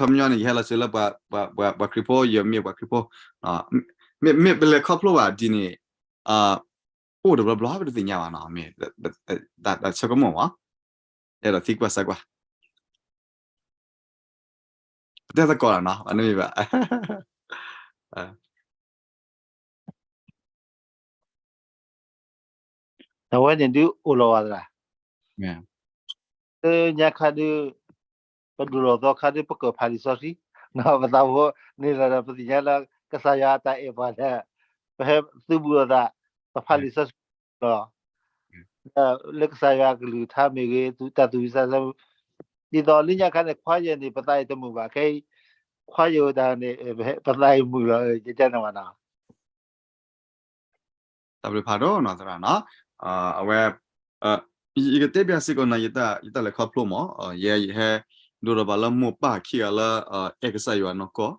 ခီပညီန့ၣ် ယဟဲလီၤစၢၤလၢပှၤခရံာ်ဖိ, ယမ့ၢ်ပှၤခရံာ်ဖိ, မ့ၢ်ပလဲၤခီဖျိဘၣ်ဒ်န့ၣ်, အိၣ်တဘျီဘျီပတသ့ၣ်ညါဘၣ်နီၤ, မ့ၢ် တၢ်ဆိကမိၣ်မး, အဲၣ်ဒိးသံကွၢ်စၢ်ကွၢ်, ပတဲသကိးလီၤနီၤ, အန့ၣ်မ့ၢ်ဘၣ် အဝဲန့ၣ်ဒုးအိၣ်လီၤဝဲသရၣ်, လၢညါခါဒုး, ပဒိၣ်လီၤသီခါဒုး ပကၢၢ်ဖးလံာ်စီဆှံ, ပသးဖိန့ၣ်လီၤဒီး ပသ့ၣ်ညါလၢကစၢ်ယွၤအတၢ်အဲၣ်ပှၤဒီး, ပဟဲသုးဘူးလိာ်သး, ပဖးလံာ်စီဆှံလီၤ, လၢကစၢ်ယွၤအကလုၢ်ကထါမ့ၢ်ဂ့ၤ, တၢ်သူၣ်ဝံသးစူၤ, ဒ်သိးလၢညါခါန့ၣ် ခွါယဲၢ်န့ၣ် ပသးအံၤတမုာ်ဘၣ်, ခဲအံၤ ခွါယဲၢ်ဝဲဒၣ်န့ၣ် ပသးအံၤမုာ်လီၤ, ယတဲန့ၣ်ဘၣ်နီၤ တၢ်ဘျုးဖးဒိၣ်နီၤသရၣ်နီၤ, အဝဲ, ယကတဲဘၣ်စ့ၢ်ကီးနီၤ, ယတၢ်လဲၤခီဖျိမး, ယဲယဟဲ, ဒိၣ်ထီၣ်ဘၣ်လၢမိၢ်ပၢ်ခံဂၤလၢ, အဲၣ်ကစၢ်ယွၤနီၢ်ကီၢ်,